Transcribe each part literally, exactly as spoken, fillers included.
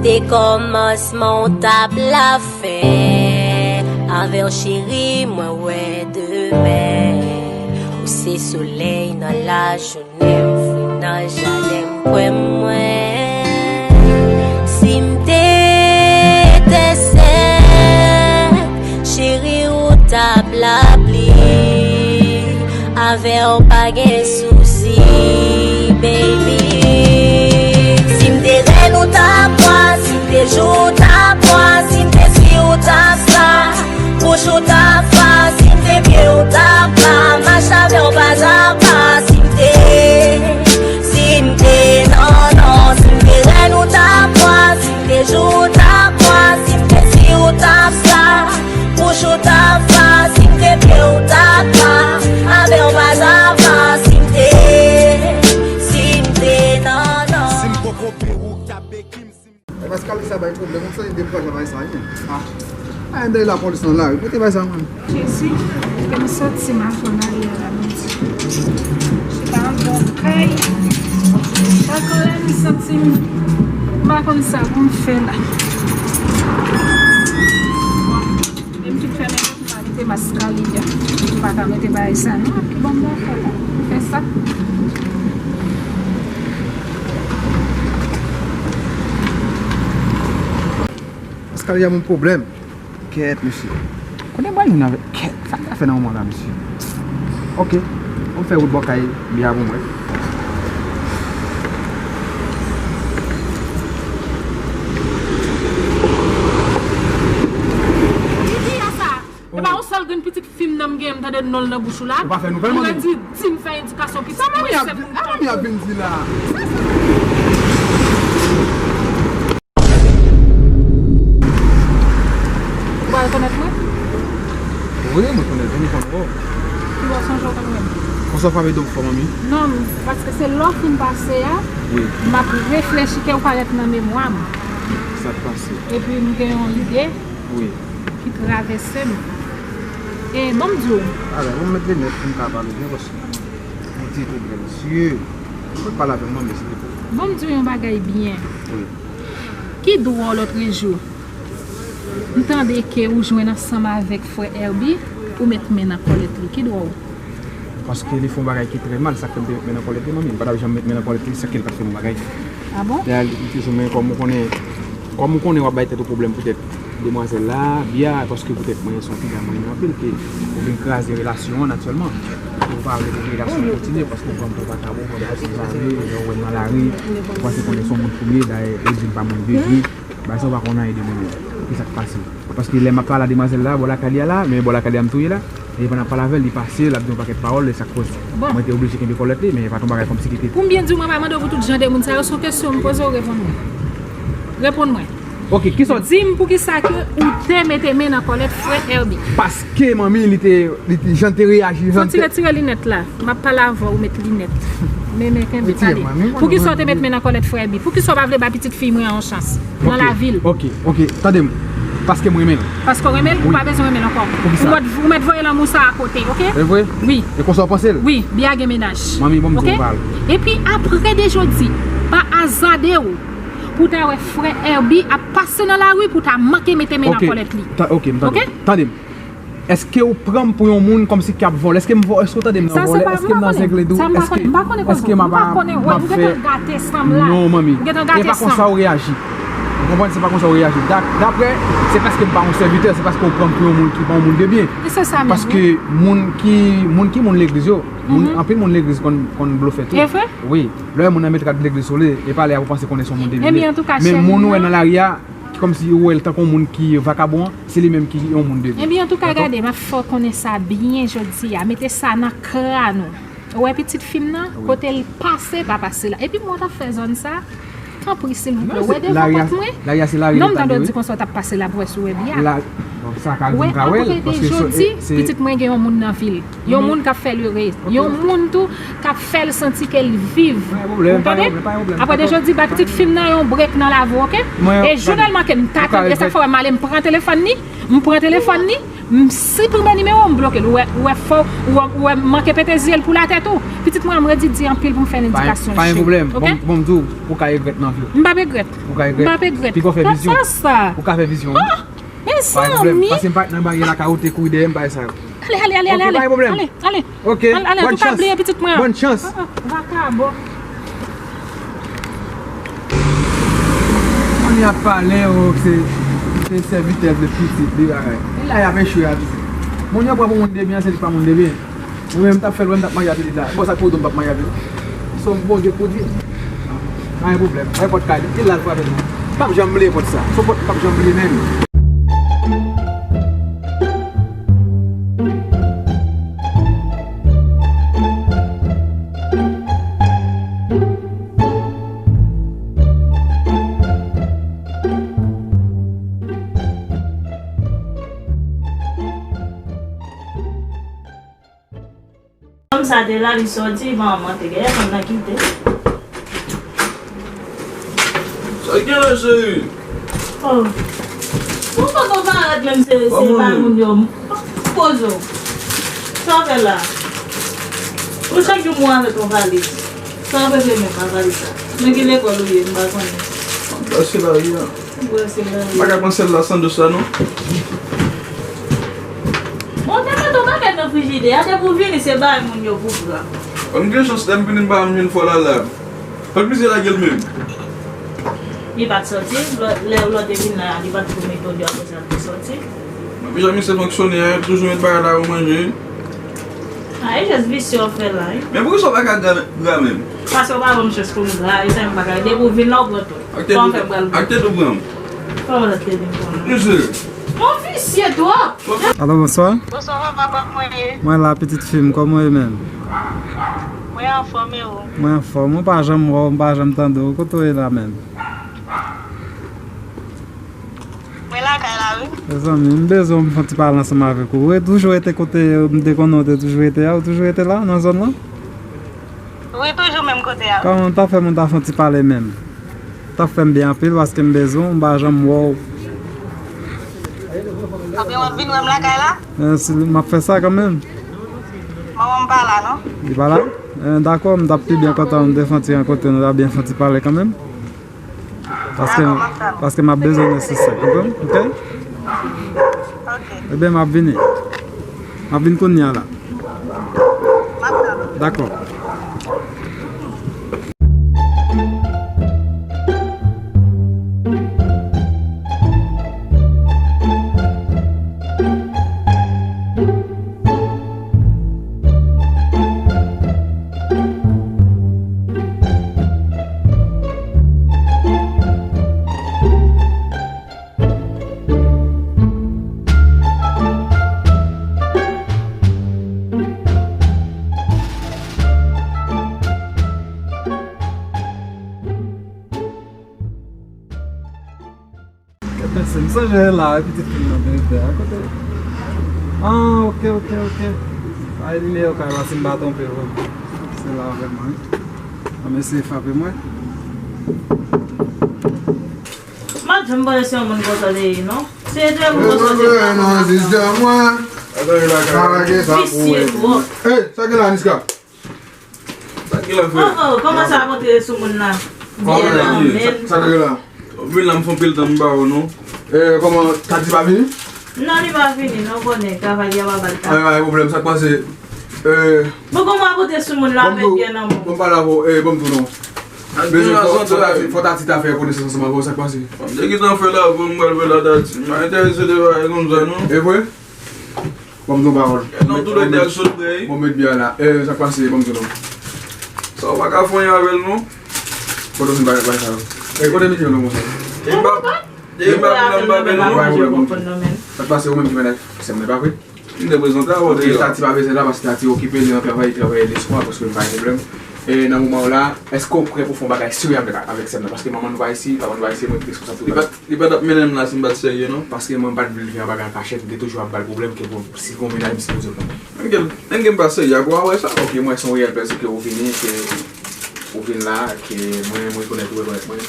Se kòmansman w t ap lafen. Avè w cheri, mwen wè demen. Ou se solèy nan lajounen, m fri nan jaden, m kwè mwen. Si m te etensèl, cheri, ou t ap lapli. Avè w pa gen sousi, baby. Si m te rèn, ou t ap bwa. Si m te jou, ou t ap bwa. Si m te si, ou t ap sa. Bouch, ou t ap fa. Si m te pye, ou t ap la. Mache avè w pa a pa. Si m te, si m te, non, non. Si m te rèn, ou t ap bwa. Si m te jou, ou t ap bwa. Si m te si, ou t ap sa. Bouch, ou t ap fa. Si m te pye, ou t ap la. Avè w pa a pa. Si m te, si m te, non, non. Si m poko peruk, tape kim, si m... Paskal sa bay pwoblèm, m santi dekouraje bay sa, wi. Ah. Ah, antre lapolis nan lari, kote bay sa, mwen? Jezi, ke m soti m a fè nan lari a la, Bondye. Chita anba yon kay. Chak lè m santi m, m pa konn sa pou m fè la. Bon, e m fin fèmen bòk, m pa mete maskaliya. M pa ka mete bagay sa, non. Ki bon m fè la? M fè sa. Maskaliya, yon pwoblèm. Kèt, mesye. Kote m pral jwenn avèk kèt? Sa m ta fè nan moman la, mesye? Ok. An fè wout bò kay Bia pou mwen. Ki Bia sa? E pa yon sèl grenn pitit fi m nan m gen, m tande non l nan bouch ou la. Ou pa fè nouvèl, manmi. Ou redi di m fè edikasyon pitit mwen, se pou m tankou. Sa manmi ap vin di la? Ou pa rekonèt mwen? Wi, mwen konnen, mwen konnen. Ki bò w sonje w konn wè m? Konsa w frape do m fò, manmi? Non, paske se lè w fin pase a, wi, m ap reflechi ke w parèt nan memwa m. Sa k pase? Epi m gen yon lide, wi, ki travèse m. E ban m di w. Alò, ban m met linèt pou m ka pale byen, paske m di tou byen, mesye. Ou pale avè m, manmi, silvouplè. Ban m di w yon bagay byen. Wi. Ki dwa w lòtrejou? M tande ke ou jwenn ansanm avèk frè Herby, ou met men nan kòlèt li. Ki dwa w? Paske li fè yon bagay ki trè mal, sa k fè m te met men nan kòlèt li, manmi. M pa t ap janm met men nan kòlèt li, sa k fè l pa t fè m yon bagay. Ah bon? Dayè, li toujou, men kòm ou konnen, kòm ou konnen w ap bay tèt ou pwoblèm poutèt demwazèl la, Bia, paske poutèt mwen, se yon fi m renmen anpil, ke ou vin kraze relasyon an natirèlman. Ou pa vle pou relasyon an kontinye, paske ou pran m pou vakabon, ou pran m pou sanzave, lè w wè m nan lari, ou panse konnen se yon moun fou m ye, dayè, ou di m pa moun de byen. Bagay sa ou pa konn anyen de moun yo. Ki sa k pase? Paske lè m ap pale a demwazèl la, bò lakay li a la, men bò lakay li a m tou ye la. E pandan m ap pale avè l, li pase, l ap di yon pakèt pawòl, e sa k fè mwen te oblije kenbe kòlèt li, men e pa t yon bagay kòmsi ki te... Pou m byen di w, mwen pa mande w pou tout jan de moun sa yo, se yon kesyon m poze w, reponn mwen. Reponn mwen. Ok, kisa w... Di m poukisa ke ou te mete men nan kòlèt frè Herby. Paske manmi, li te, li te, jan l te reyaji, jan l te... Fò w ti retire linèt la. M ap pale avè w, ou met linèt. Men, men, kenbe, pale. Poukisa w te met men nan kòlèt frè Herby? Poukisa w pa vle bay pitit fi mwen an yon chans nan lavi l? Ok, ok, tande m. Paske m renmen l. Paske w renmen l, ou pa bezwen renmen l ankò. Poukisa? Ou mèt, ou mèt voye lanmou sa a kote, ok? E vre? Wi. E konsa w panse l? Wi, Bia gen mennaj. Manmi, ban m di w yon bagay. Epi apre de jodi, pa aza de w pou w ta wè frè Herby ap pase nan lari pou w ta manke mete men nan kòlèt li. Ok, m tande w. Tande m. Èske ou pran m pou yon moun kòmsi k ap vòlè? Èske m vò-, èske w tande m nan vòlè? Èske m nan zengledo? Èske, èske m ap, m ap fè... Ou gentan gate san m la. Non, manmi. Ou gentan gate san m. E pa konsa ou reyaji. Ou konprann? Se pa konsa ou reyaji. Da-, daprè, se paske m pa yon sèvitè, se paske ou pran m pou yon moun ki pa yon moun de byen. E se sa menm, wi. Paske moun ki, moun ki moun legliz yo, moun, anpil moun legliz konn, konn blofè tou. E vre? Wi. Lè yon moun nan met rad legliz sou li, e pa lè a ou panse konnen se yon moun de byen. Ebyen, antouka, cheri m nan. Men moun ou wè nan lari a, ki kòmsi ou wè l tankou yon moun ki vakabon an, se li menm ki yon moun de byen. Ebyen, antouka, gade, m ap fè w konnen sa byen jodi a. Mete sa nan kran nou. Ou wè pitit fi m nan, kote l pase, pa pase la. Epi mwen t ap fè zòn sa, tanpri, silvouplè, ou wè devan pòt mwen? Non, m tande w di konsa w t ap pase la pou wè si w wè Bia. Bon, sa ka rive m ka wè l, paske se, se... Ou wè, apre de jodi, pitit mwen gen yon moun nan vi l. Yon moun k ap fè l ere. Yon moun tou k ap fè l santi ke l viv. Ou tande? Apre de jodi, ba pitit fi m nan yon brek nan lavi w, ok? E jounèlman ke m ta tande, e sa k fè w wè m ale, m pran telefòn li, m pran telefòn li, M siprimen nimewo, m bloke l. Ou wè, ou wè fò, ou wè, ou wè m manke pete zye l pou latè tou. Pitit mwen an, m redi di anpil pou m fè n edikasyon. Pa gen pwoblèm. Bon, bon, m di w, ou ka regrèt nan vi w. M p ap regrèt. Ou ka regrèt. M p ap regrèt. Pi fò fè vizyon. Sa, sa. Ou ka fè vizyon. Ah! Mezanmi! Pa gen pwoblèm. Pase m parèt nan baryè la, ka wote kouri dèyè m, bagay sa yo. Ale, ale, ale, ale, ale. Ok, pa gen pwoblèm. Ale, ale. An, an, an tou ka bliye pitit mwen an. Bòn chans. An, an, vakabon. Moun y ap pale, oh, se, se sèvitè de pitit, de bagay. E la, y ap echwe a pitit. Moun yo pran pou moun de byen, se li pa moun de byen. Mwen menm, m t ap fè l wè m t ap marye avè li la. Bon, sa k pou di m p ap marye avè l? Se yon Bondye k pou di. Pa gen pwoblèm. Nenpòt kay li, li la l frape m. M p ap janm bliye pòt sa. Se yon pòt m p ap janm bliye menm. Fanm sa te la, li sòti, manman te genyen, fanm nan kite. Sa gen la, cheri? Oh. Ou pa konn parèt menm se, se bay moun yo. Poze w. Sa w fè la? Ou chak jou mwen avèk yon valiz. Sa w bezwen menm ak valiz sa? Nan ki lekòl ou ye, m pa konnen. Pase la, wi. Ou brase la, wi. Pa ka pran sèl la, sandwich la, non? Bon, te mete yon pakèt nan frijidè a, depi w vini, se bay moun yo pou pran. Bon, m gen chans, lè m vini, m pa janm jwenn fò la la. Fè plizyè lage l menm. Li pa t sòti, lè, lè w te vin la, li pa t tou mete w deyò, apre sa, l te sòti. Mwen pi jan misye fonksyone a, toujou met bagay la pou manje. A, e jès visye w fè la, wi. Men poukisa w pa ka gra, gra menm? Paske w pa ban m chans pou m gra, e sa m pa ka. Depi w vin la, w pran tout. Fò m fè m pral. Ak tèt ou pran m. Kòman sa te vin pran m? Misye. Yon visye twòp. Alo, bonswa. Bonswa, papa, kòman w ye? Mwen la, pitit fi m, kòman w ye menm? Mwen anfòm, e ou? Mwen anfòm, mwen pa janm wè w, m pa janm tande w. Kote w ye la menm? Mwen lakay la, wi. Mezanmi, m bezwen w, m fè yon ti pale ansanm avèk ou. Ou toujou rete kote m te konnen w te toujou rete a? Ou toujou rete la, nan zòn lan? Wi, toujou menm kote a. Kòman w ta fè m, w ta fè yon ti pale menm? T ap fè m byen anpil paske m bezwen w, m pa janm wè w. Anben, w ap vin wè m lakay la? Eh, si, m ap fè sa kanmenm. Manman m pa la, non? Li pa la? Eh, dakò, m t ap pi byen kontan, m te fè yon ti rankontre, nou ta byen fè yon ti pale kanmenm. Paske, dakò, m ap tann ou. Paske m ap bezwen w nesesè, konprann? Ok? Ok. Ebyen, m ap vini. M ap vin kounye a la. M ap tann ou. Dakò. Kèt mesye, m sonje la, pitit fi m nan te rete a kote. Ah, ok, ok, ok. Sa e nimewo kay la, si m pa twonpe, wi. Se la vrèman, wi. Ah, mesye frape mwen. M pa t janm panse se yon moun konsa te ye, non. Se te yon moun konsa te ye, non, non, non. Visye twòp. Ey, sa gen la, Niska? Sa gen la, frè? Oh, oh, kòman sa ap antre sou moun la? Byen la, men. Sa, sa gen la? Vin la, m fè anpil tan m pa wè w, non. Eh, kòman, Tati pa vini? Non, li pa vini, non, konnen, travay li a pa ba l tan. Ay, pa gen pwoblèm, sa k pase? Eh, bon, kòman ap antre sou moun la avèk byen nan men w? Bon, m pale avè w, eh, bon, m di w non. Bezwen fò, fò Tati, fò Tati ta fè konesans ansanm avè w, sa k pase? M te gentan fè l avan, m pral fè l a Tati. M pa enterese de bagay konsa, non. E vre? Ban m di w yon pawòl. Nan tou lè de al sot prè. Bon, met byen la. Eh, sa k pase? Ban m di w non. Sa w pa ka fè anyen avè l, non. Kote w fin bay, bay sa yo? Eh, kote misye non konsa? E m pa, e m pa vin la m pa vin, non. Sa k pase? Ou menm ki mennaj sè m nan, pa vre? M te prezante avè w deja. Tati pa bezwen la, paske Tati okipe, li nan travay, li travay lespwa, paske m pa gen pwoblèm. E nan moman w la, èske w prè pou fè yon bagay serye avèk, avèk sè m nan? Paske manman nou pa isi, papa nou pa isi, mwen ki responsab tout bagay. Li pa t ap mennen m la si m pa t serye, non. Paske mwen pa t vle l fè yon bagay an kachèt, m te toujou ap ba l pwoblèm ke pou, si gon mennaj, m sipoze pran. Menm ke, menm ke m pa serye, apre w a wè sa. Ok, mwen se yon reyèl pèsonn ke ou vini, ke ou vin la, ke mwen, mwen rekonèt ou, rekonèt mwen.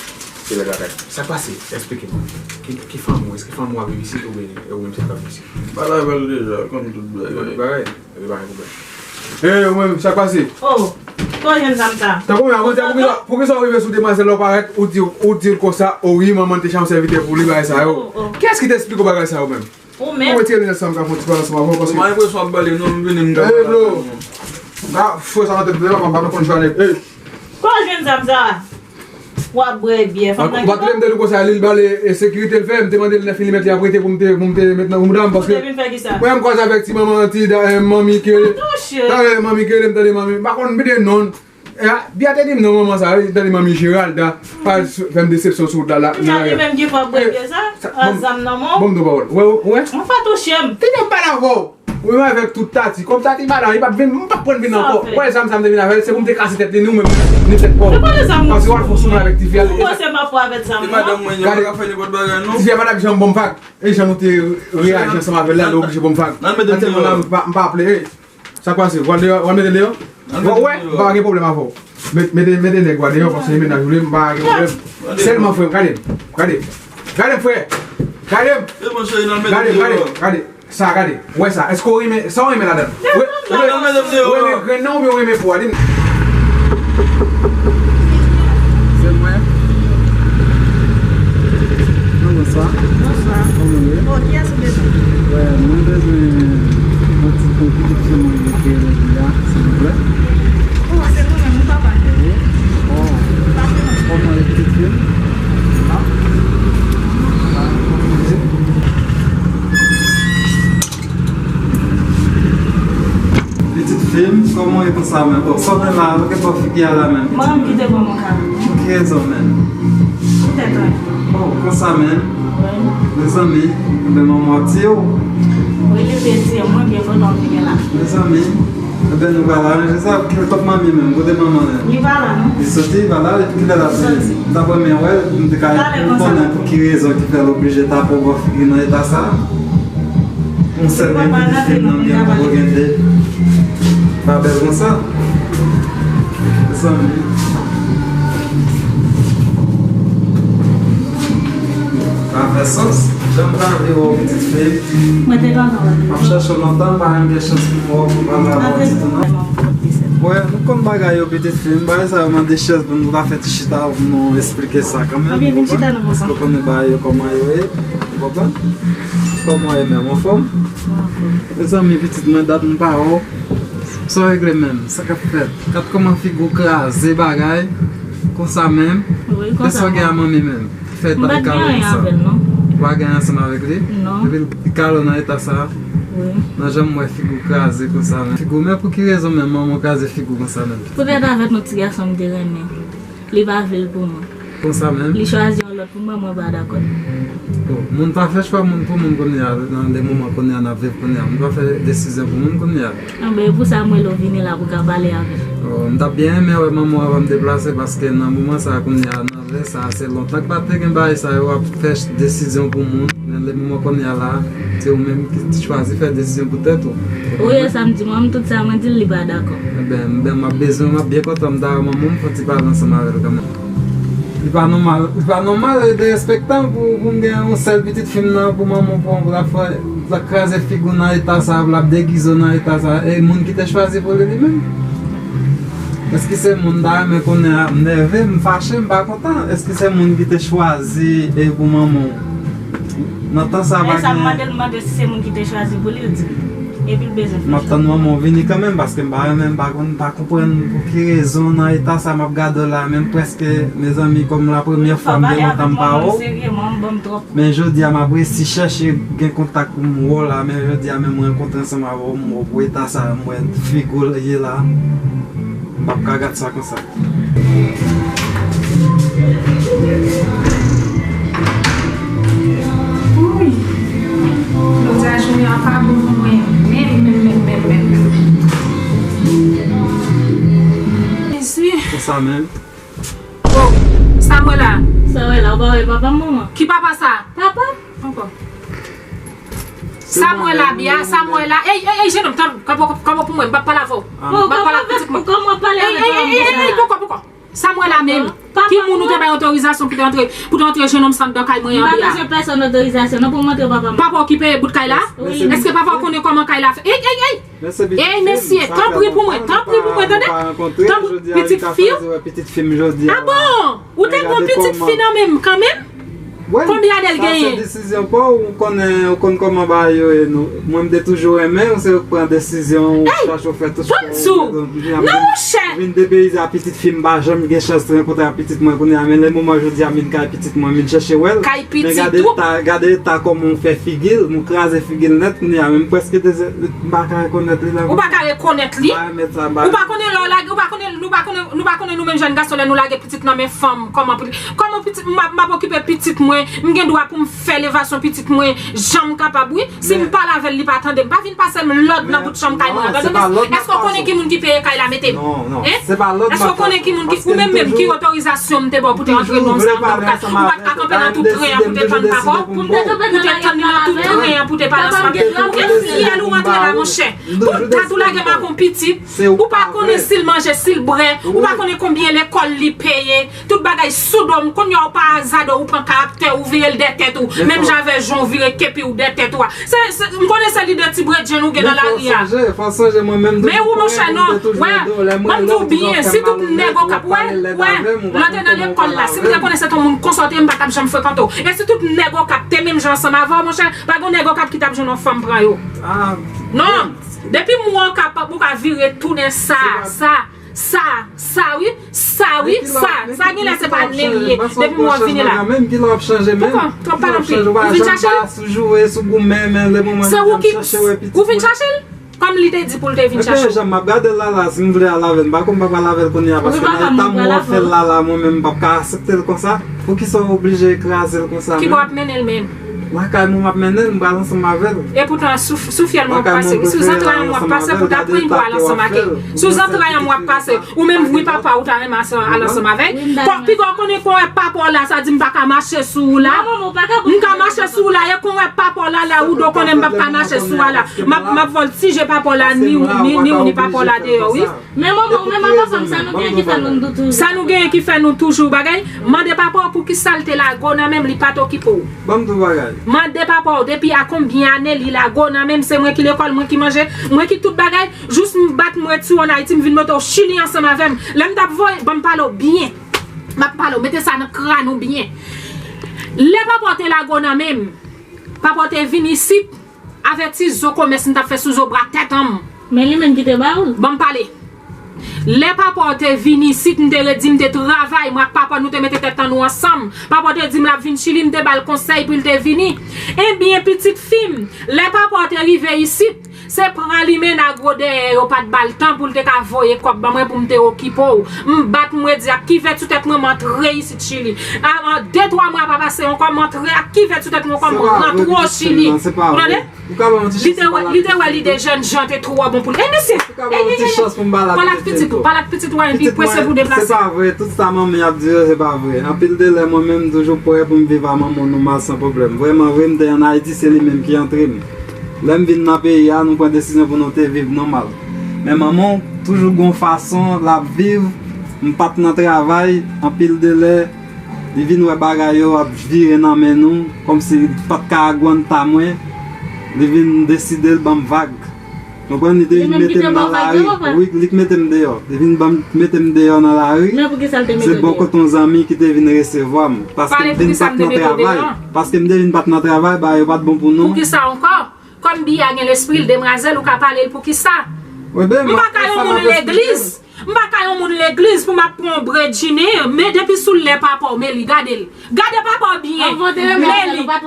Ki lè bagay? Sa k pase? Eksplike m. Ki, ki fanmi w? Èske fanmi w ap viv isit oubyen ou menm se k ap viv isit? M pale avè l deja, konn tout bagay. Konn tout bagay? Ebyen, pa gen pwoblèm. Eh, ou menm, sa k pase? Oh, kote w jwenn zam sa? Tankou mwen, avan, poukisa, poukisa w rive sou demwazèl la, w parèt, ou di, ou di l konsa, o wi, manman l te chanm sèvitè pou li, bagay sa yo. Oh, oh. Kiyès ki te eksplike w bagay sa yo menm? Ou menm. Ou retire linèt sa, m ka fè yon ti pale ansanm avè w, paske. M pa enpresyon ap bale, non, m vini, m ka pale avè w. Hey, bro. Ba, fè sa nan tèt ou, pa, pa nan konn jwa nèg. Hey. Kote w jwenn zam sa? W ap bwè byè, fanm nan ki bon. Ou pa t lè m te di w konsa, li l bale, e sekirite l fè, m te mande l nèf milimèt li ap rete pou m te, pou m te met nan bouda m, paske. Ou te vin fè kisa? Mwen, m kwaze avèk ti manman, ti da, eh, manmi ki rele. Pa touche. Talè, manmi ki rele m, tande manmi. M pa konn, m pede non. Eh, byen te di m non, manman sa, wi, tande manmi Geralda, pa fè m desepsyon sou wout la, la. Kounya li menm gen pou ap bwè byè sa, ak zam nan men w. Bon, m di w pawòl. Wè, wè. Ou pa touche m. Tande m pale avè w. Ou menm avèk tout Tati. Kòm Tati pa la, li p ap vin, m p ap pran vin ankò. Ou wè zam sa m te vin avè l, se pou m te kase tèt li, ni ou menm, ni tèt pa w. Paske w al fè w sou mwen avèk tifi a. Ou panse m ap pran avèk zam nan? Gade, tifi a pa t ap janm ban m vag. E jan nou te reyaji ansanm avè l la, li oblije ban m vag. Aktyèlman la, m pa, m pa aple. Sa k pase? W al deyò? W al mete l deyò? Bon, wè, m pa gen pwoblèm avè w. Met-, mete, mete nèg w a deyò, paske se mennaj ou li, m pa gen pwoblèm. Sèlman, frè m, gade m, gade. Gade m, frè. Gade m. Gade m, gade, gade. Sa, gade. Wè sa. Èske w renmen, sa w renmen ladan l? Wè, wè, w renmen grenn nan oubyen w renmen po a? Di m. Se mwen. Bonswa. Bonswa. Kòman w ye? Bon, kiyès ou bezwen? Wè, mwen bezwen yon ti, yon pitit fi mwen ki rele Julia, silvouplè. Oh, se mwen menm, wi, papa. Wi. Oh. Kòman ye, pitit fi m? Pitit fi m, kòman w ye konsa menm? Oh, sa w gen la, ou gen bò figi a la menm. Manman m ki te ban mwen kado. Pou ki rezon menm? Poutèt anyen. Oh, konsa menm? Wi. Mezanmi, enben manman w ap tiye w. Wi, li te tiye mwen, byen lontan m vini la. Mezanmi, enben nou pral aranje sa. Ki, kot manmi menm? Kote manman l? Li pa la, non. Li soti, li pa la, epi kilè l ap vini? Li soti. M t ap renmen wè l, pou m te ka konnen pou ki rezon ki fè l oblije tape w bò figi nan eta sa. Yon sèl menm pitit fi m nan byen poko gen de. Pa bèl konsa. Mezanmi. Pa fè sans. Jan m ta anvi wè w pitit fi m. Mwen te kontan wè l. M ap chèche w lontan, m pa janm gen chans pou m wè w, pou m pale avè w ditou non. Wè, nou konn bagay yo pitit fi m, bagay sa yo mande chèz pou nou ta fè ti chita pou nou esplike sa kanmenm. Ebyen, vin chita non, konsa. Paske w konnen bagay yo kòman yo ye. Ou konprann? Kòman w ye menm? Anfòm? Mezanmi, pitit mwen, dat m pa wè w. Sa w regle menm? Sa k ap fèt? Gad kòman figi w kraze bagay konsa menm. Wi, konsa. Kisa w gen a manmi menm? Ki fè l pa gen anyen avè l, non. Ou pa gen anyen ansanm avèk li? Non. Epi li kale w nan eta sa a? Wi. Nan jan m wè figi w kraze konsa menm. Figi w, men pou ki rezon menm manman w kraze figi w konsa menm? Poutèt avèk yon ti gason m te renmen. Li pa vle l pou mwen. Konsa menm? Li chwazi yon lòt pou mwen, mwen pa dakò. Bon, moun pa fè chwa moun pou moun kounye a, nan le moman kounye a n ap viv kounye a. Moun pa fè desizyon pou moun kounye a. Anben, e pou sa m rele w vini la pou w ka pale avè l. Oh, m t ap byen renmen wè manman w avan m deplase, paske nan moman sa a kounye a, nan lè sa a, se lontan k pa te gen bagay sa yo, w ap fè desizyon pou moun. Men le moman kounye a la, se ou menm ki chwazi fè desizyon pou tèt ou. Ou ye sa m di, mwen, tout sa mwen di l, li pa dakò. Enben, enben, m ap bezwen, m ap byen kontan, m ta wè manman m, fò ti pale ansanm avè l kanmenm. Li pa nòmal, li pa nòmal, e derespektan pou, pou m gen yon sèl pitit fi m nan, pou manman w pran, pou l ap fè, pou l ap kraze figi w nan eta sa, pou l ap degize w nan eta sa, e moun ki te chwazi pou li, li menm. Èske se moun ta renmen konnen ap nève, m fache, m pa kontan? Èske se moun ki te chwazi e pou manman w? Nan tan sa pa gen. Men sa m mande l, m mande l si se moun ki te chwazi pou li, l di m. Epi l bezwen fè chwa. M ap tann manman w vini kanmenm, paske m pa renmen, m pa konn, m pa konprann pou ki rezon nan eta sa m ap gade w la, menm prèske, mezanmi, kòm la premyè fwa m gen lontan m pa wè w. Fò pale avèk manman m serye, manman m ban m twòp. Men jodi a, m ap resi chèche gen kontak pou m wè w la, men jodi a, menm mwen rankontre ansanm avè w, m wè w pou eta sa, m wè figi w ye la, m p ap ka gad sa konsa. Wouy! Jodi a, jounen an pa bon pou mwen, menm, menm, menm, menm, menm. Mèsi. Konsa menm. Oh, sa m wè la? Sa w wè la, ou pa wè papa m, manman? Ki papa sa? Papa? Ankò. Sa m wè la, Bia, sa m wè la. Ey, ey, ey, jenòm, tann, kanpe, kanpe pou mwen, m p ap pale avè w. M p ap pale ak pitit mwen. Kòman w ap pale avèk papa m konsa? Ey, ey, ey, poko, poko. Sa m wè la menm? Ki moun ou te bay otorizasyon pou te antre, pou te antre jennonm sa anndan kay mwen an de a? M pa bezwen pèsonn otorizasyon non pou m antre papa m. Papa w ki peye bout kay la? Wi. Èske papa w konnen kòman kay la fè? Ey, ey, ey! Ey mesye, tanpri pou mwen, tanpri pou mwen, tande? Tanpri, pitit fi w? Ah bon? Ou te gon pitit fi nan menm kanmenm? Konbyen ane l genyen? Sa se desizyon pa w, ou konnen, ou konn kòman bagay yo ye. Mwen m te toujou renmen w, se ou k pran desizyon, ou chache w fè tout sa w vle. Donk, vin depeyize a pitit fi m, pa janm gen chans rankontre a pitit mwen kounye a, men lè moman jodi a m vin kay pitit mwen, m vin chèche wè l. Kay pitit ou? Men gade eta, gade eta kòman w fè figi l, m kraze figi l nèt kounye a, men m prèske dezè, m pa ka rekonèt li la. Ou pa ka rekonèt li? Ou pa konnen lè w lage, ou pa konnen, nou pa konnen, nou pa konnen nou menm jèn gason lè nou lage pitit nan men fanm, kòman pou, kòman pitit, m ap, m ap okipe pitit mwen, m gen dwa pou m fè levasyon pitit mwen jan m kapab, wi. Si m pale avè l, li pa tande m. Pa vin pase m lòd nan bout chanm kay mwen an, tande? Èske w konnen ki moun ki peye kay la mete m? Èske w konnen ki moun ki, ou menm menm, ki otorizasyon m te ba w pou te antre nan sa anndan bout kay? Ou pa t ka kanpe nan tout tren an pou te tann papa w? Pou te tann li nan tout tren an pou te pale ansanm avè l? Ou gen fyèl ou rantre la, monchè. Tout dat ou lage m ak yon pitit, ou pa konnen si l manje, si l bwè, ou pa konnen konbyen lekòl li peye, tout bagay sou do m. Kounye a ou pa azade, ou pran karaktè, ou vire l dèyè tèt ou, menm jan avè jan w vire kepi w dèyè tèt ou a. Se, se, m konnen se lide ti bredjenn ou gen nan lari a. Men ou, monchè, non, wè, ban m di w byen, si tout nèg Okap, wè, wè, lè w te nan lekòl la, si m te konnen se t on moun konsa w te ye, m pa t ap janm frekante w. E si tout nèg Okap te menm jan ansanm avè w, monchè, pa gen nèg Okap ki t ap jwenn yon fanm pran yo. Non. Depi m wè w ka, ou ka vire tounen sa, sa, sa, sa wi, sa wi, sa, sa genlè se pa nen l ye. Depi m wè w vini la. Poutan, twòp pale anpil. Ou vin chache l? Se ou ki, ou vin chache l? Kòm li te di pou l te vin chache w. Ebyen, jan m ap gade l la la, si m vle al avè l, m pa konn m pa pral avè l kounye a, paske nan eta m wè w fè l la la, mwen menm m p ap ka aksepte l konsa. Poukisa w oblije kraze l konsa menm? Kibò w ap mennen l menm? Lakay mwen m ap mennen l, m pral ansanm avè l. E poutan, sou, sou fyèl mwen w ap pase, wi, sou zantray an mwen w ap pase pou ta pran l pou al ansanm ak li. Sou zantray an mwen w ap pase. Ou menm, wi, papa, ou ta renmen al ansanm avè l. Piga w konnen kon wè papa w la, sa di m pa ka mache sou ou la. M ka mache sou ou la, e kon wè papa w la, la ou do konnen m p ap ka mache sou a la. M ap, m ap vòltije papa w la, ni ou, ni, ni ou, ni papa w la deyò, wi. Men manman, ou menm ak papa m, sa nou gen ki fè nou toujou? Sa nou gen ki fè nou toujou bagay? Mande papa w poukisa l te lage w nan men m, li pa t okipe w. Ban m di w bagay. Mande papa w depi a konbyen ane li lage w nan men m, se mwen ki lekòl, mwen ki manje, mwen ki tout bagay. Jous m bat m retire w ann Ayiti, m vin mete w Chili ansanm avè m. Lè m t ap voye, ban m pale w byen. M ap pale w, mete sa nan kràn ou byen. Lè papa w te lage w nan men m, papa w te vin isit, avèti zo komès m t ap fè sou zo bra tèt an m. Men li menm ki te ba ou l. Ban m pale. Lè papa w te vin isit, m te redi m te travay, mwen ak papa w nou te mete tèt an nou ansanm. Papa w te di m l ap vin Chili, m te ba l konsèy pou l te vini. Ebyen, pitit fi m, lè papa w te rive isit, se pran li mennen gwo dèyè, yo pa t ba l tan pou l te ka voye kòb ban mwen pou m te okipe w. M bat m redi ak kivèt sou tèt mwen, m antre isit Chili. An, an de twa mwa pa pase ankò, m antre ak kivèt sou tèt mwen ankò, m rantre o Chili. Ou tande? Li te wè, li te wè lide jènjan te twò bon pou li. Ey, mesye! Ey, ey, ey, ey! Pale ak pitit ou, pale ak pitit ou a, epi prese pou deplase. Se pa vre, tout sa manmi ap di yo, se pa vre. Anpil de lè, mwen menm, m toujou prè pou m viv a manman w nòmal, san pwoblèm. Vrèman vre, m te ann Ayiti, se li menm ki antre m. Lè m vin nan peyi a, nou pran desizyon pou nou te viv nòmal. Men manman w toujou gon fason l ap viv, m pa t nan travay, anpil de lè, li vin wè bagay yo ap vire nan men nou, kòmsi li pa t ka agwanta mwen, li vin deside l ban m vag. Konprann, li te vin mete m nan lari. Wi, li k mete m deyò. Li vin ban m, mete m deyò nan lari. Men poukisa l te mete w deyò? Se bò kote yon zanmi ki te vin resevwa m. Paske m vin pa t nan travay. Paske m te vin pa t nan travay, bagay yo pa t bon pou nou. Poukisa ankò? Kòm Biya gen lespri l, demwazèl, ou ka pale l poukisa? M pa ka yon moun legliz. M pa ka yon moun legliz pou m ap pran yon bredjine, men depi sou lè papa w, men li, gade l. Gade papa w byen. Men li. Non, li pa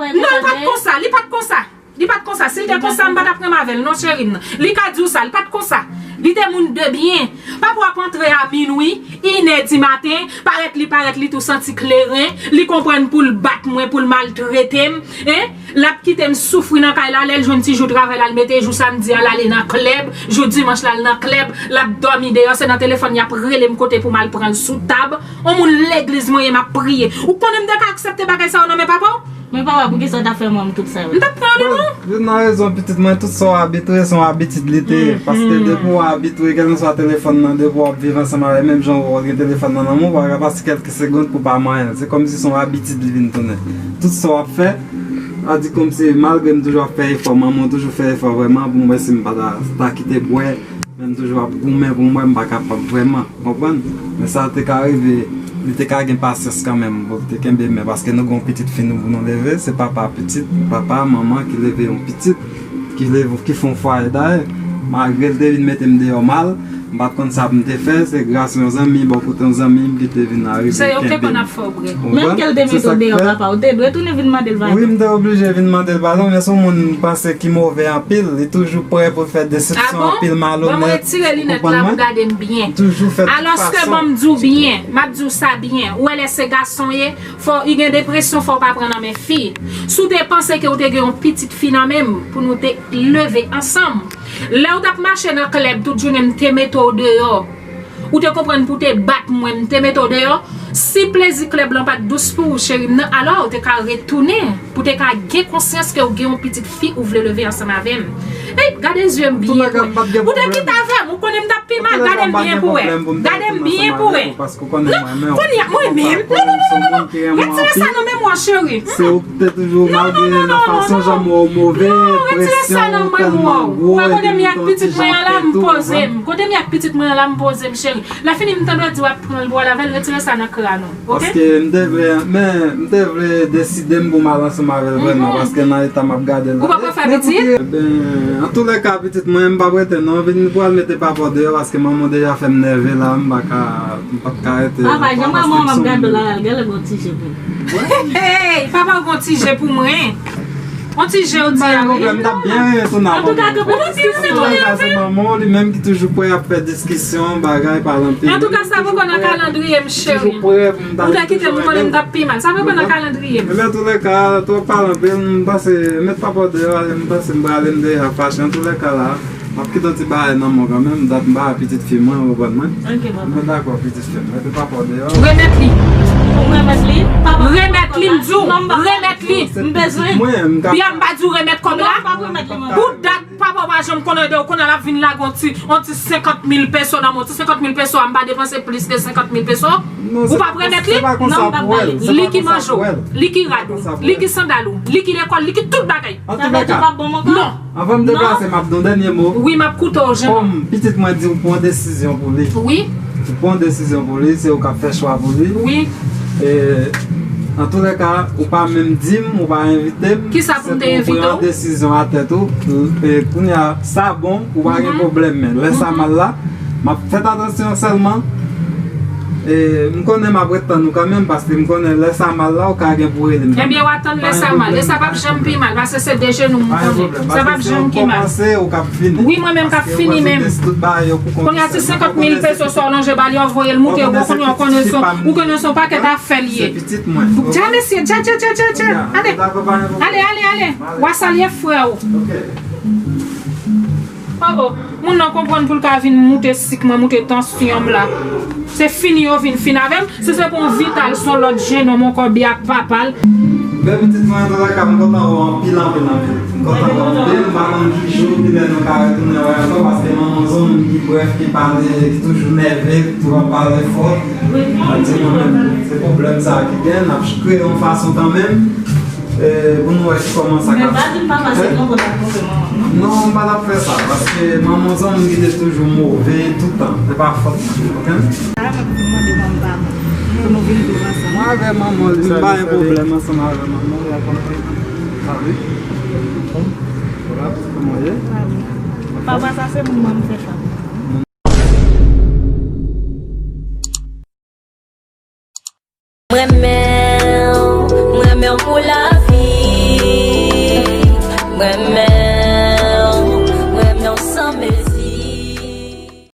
t konsa, li pa t konsa. Li pa t konsa. Si l te konsa, m pa t ap renmen avè l, non, cheri m nan. Li ka di w sa, li pa t konsa. Li te moun de byen. Papa w ap antre a minwi, inè di maten, parèt li, parèt li tou santi kleren, li konprann pou l bat mwen, pou l maltrete m, en? L ap kite m soufri nan kay la, lè l jwenn ti jou travay la, l mete jou samdi a, l ale nan klèb, jou dimanch la, l nan klèb, l ap dòmi deyò, se nan telefòn y ap rele m kote pou m al pran l sou tab. On moun legliz mwen ye, m ap priye. Ou konnen m te ka aksepte bagay sa yo nan men papa w? Men papa, poukisa w ta fè manm tout sa yo? M t ap pran yo devan. Jounna rezon, pitit mwen, tout sa w abitye, se yon abitid li te ye. Paske depi w abitye, kèlkanswa telefòn nan, depi w ap viv ansanm avè l, menm jan w gen telefòn nan nan men w, ou pa ka pase kèlke segonn pou w pa manyen l. Se kòmsi se yon abitid li vin tounen. Tout sa w ap fè, sa di kòmsi, malgre m toujou ap fè efò, manman w toujou fè efò vrèman pou m wè si m pa ta, ta kite bwè. Men m toujou ap goumen pou m wè m pa kapab vrèman, ou konprann? Men sa te ka rive, li te ka gen pasyans kanmenm pou l te kenbe men, paske nou gen yon pitit fi nou pou nou leve, se papa pitit, papa, manman ki leve yon pitit, ki leve, ki fè yon fwaye dayè. Malgre l te vin mete m deyò mal, m pa t konn sa pou m te fè, se gras yon zanmi, bò kote yon zanmi m ki te vin arive kenbe m. Se yo ki konn ap fè w bwè. Menm ke l te mete w deyò, papa, ou te dwe tounen vin mande l padon. Wi, m te oblije vin mande l padon, men se yon moun m panse ki move anpil, li toujou prè pou l fè desepsyon anpil, malonèt. Bon, mwen retire linèt la pou gade m byen. Toujou fè tout fason. Alòske, ban m di w byen, m ap di w sa byen, ou wè lè se gason ye, fò, li gen depresyon, fò w pa pran nan men fi. Si w te panse ke w te gen yon pitit fi nan men m, pou nou te leve ansanm. Lè w t ap mache nan klèb tout jounen, m te mete w deyò. Ou te konprann pou te bat mwen, m te mete w deyò. Si plezi klèb lan pa t dous pou ou, cheri m nan, alò ou te ka retounen, pou te ka gen konsyans ke w gen yon pitit fi ou vle leve ansanm avè m. Ey, gade zye m byen pou wè. Ou te kite avè m, ou konnen m t ap pi mal, gade m byen pou wè. Gade m byen pou wè. Non, kounye a, mwen menm. Non, non, non, non, non. Retire sa nan memwa w, cheri. Se ou ki te toujou malgre nan fason jan mwen ou move, presyon ou tèlman gwo, epi m te yon ti jan fè tou, ou konprann? Kote m ye ak pitit mwen an la, m poze m. Kote m ye ak pitit mwen an la, m poze m, cheri. Lè fini, m tande w di w ap pran l pou w al avè l, retire sa nan kran nou, oke? Paske m te vle, men, m te vle deside m pou m al ansanm avè l vrèman, paske nan eta m ap gade l la. Ou pa pral fè pitit? Ebyen, antoulèka, pitit mwen, m p ap rete non, vin pou al mete papa w deyò, paske manman w deja fè m nève la, m pa ka, m p ap ka rete. Papa, jan manman w ap gade w la, l genlè gon ti je pou ou. Hey, papa w gon ti je pou mwen. On ti je w di a, wi. M t ap byen renmen tounen ak manman. Antouka, kanpe diskisyon. Antouka, se manman w, li menm ki toujou prè ap fè diskisyon, bagay, pale anpil. Antouka, sa poko nan kalandriye m, cheri. Ou te kite m, ou konnen m t ap pi mal. Sa poko nan kalandriye m. Ebyen, antoulèka, twòp pale anpil, m panse, met papa w deyò, m panse m prale, m deja fache. Antoulèka, la, m ap kite yon ti bagay nan men w kanmenm, dat m pa wè pitit fi mwen, ou konprann mwen? Ok, papa. Mwen dakò, pitit fi m. Mete papa w deyò. Remèt li. Ou remèt li? Papa, remèt li, m di w. Non, m pa remèt li. M bezwen. Mwen, m ka. Bia, m pa di w remèt kòb la? Non, m pa remèt li, manman. Pou dat papa w pa janm konnen de w, kounye a l ap vin lage yon ti, yon ti senkant mil peso nan men w. Ti senkant mil peso a, m pa depanse plis ke senkant mil peso. Ou p ap remèt li? Non, m p ap ba li. Li ki manje w, li ki rad ou, li ki sandal ou, li ki lekòl, li ki tout bagay. Sa vle di w p ap ban m ankò? Non. Anvan m deplase, m ap di yon dènye mo. Wi, m ap koute w, Jean. Kòm pitit mwen di w pran desizyon pou li. Wi. Ou pran desizyon pou li, se ou k ap fè chwa pou li. Wi. E, antoulèka, ou pa menm di m, ou pa envite m. Kisa pou m te envite w? Se pou w pran desizyon a tèt ou. E, kounye a, sa bon, ou pa gen pwoblèm, men lè sa mal la, m ap fèt atansyon sèlman. E, m konnen m ap ret tann ou kanmenm, paske m konnen lè sa mal la, ou ka gen pou rele m kanmenm. Ebyen, w a tann lè sa mal. E sa p ap janm pi mal, paske se de jenou m konnen. Sa p ap janm pi mal. Wi, mwen menm k ap fini menm. Kounye a, ti senkant mil peso sa w lonje ba li, w voye l moute, ou konnen, ou konnen se yon, ou konnen se yon pakèt afè l ye. Dja, mesye, dja, dja, dja, dja, dja. Ale. Ale, ale, ale. W a salye frè w. Oh, oh. Moun nan konprann pou l ka vin moute sik mwen, moute tansyon m la. Se fini yo vin fin avè m. Si se pou yon Vital, se yon lòt jenòm ankò, Bia ak papa l. Men pitit mwen, antoulèka, m kontan wè w anpil, anpil, anpil. M kontan wè w anpil. M pa konn ki jou, ki lè nou ka retounen wè ankò, paske manman w se yon moun ki brèf, ki pale, ki toujou nève, ki toujou ap pale fò. Sa di mwen menm, se pwoblèm sa a ki gen, n ap kreye yon fason kanmenm. E, pou nou wè kòman sa ka fèt. Men pa di m pa fasil non pou n ap twonpe manman m non. Non, m pa t ap fè sa, paske manman w se yon moun ki te toujou move toutan. Se pa fòt mwen, oke? Sa m ap di mande manman pa bon. Pou nou vin viv ansanm. Mwen avè manman w, li m pa gen pwoblèm ansanm avè manman w, y ap antre. Sa wi. Voilà, kòman w ye? Papa, sa se moun mwen m fè sa. M renmen w, m renmen w pou lavi. M renmen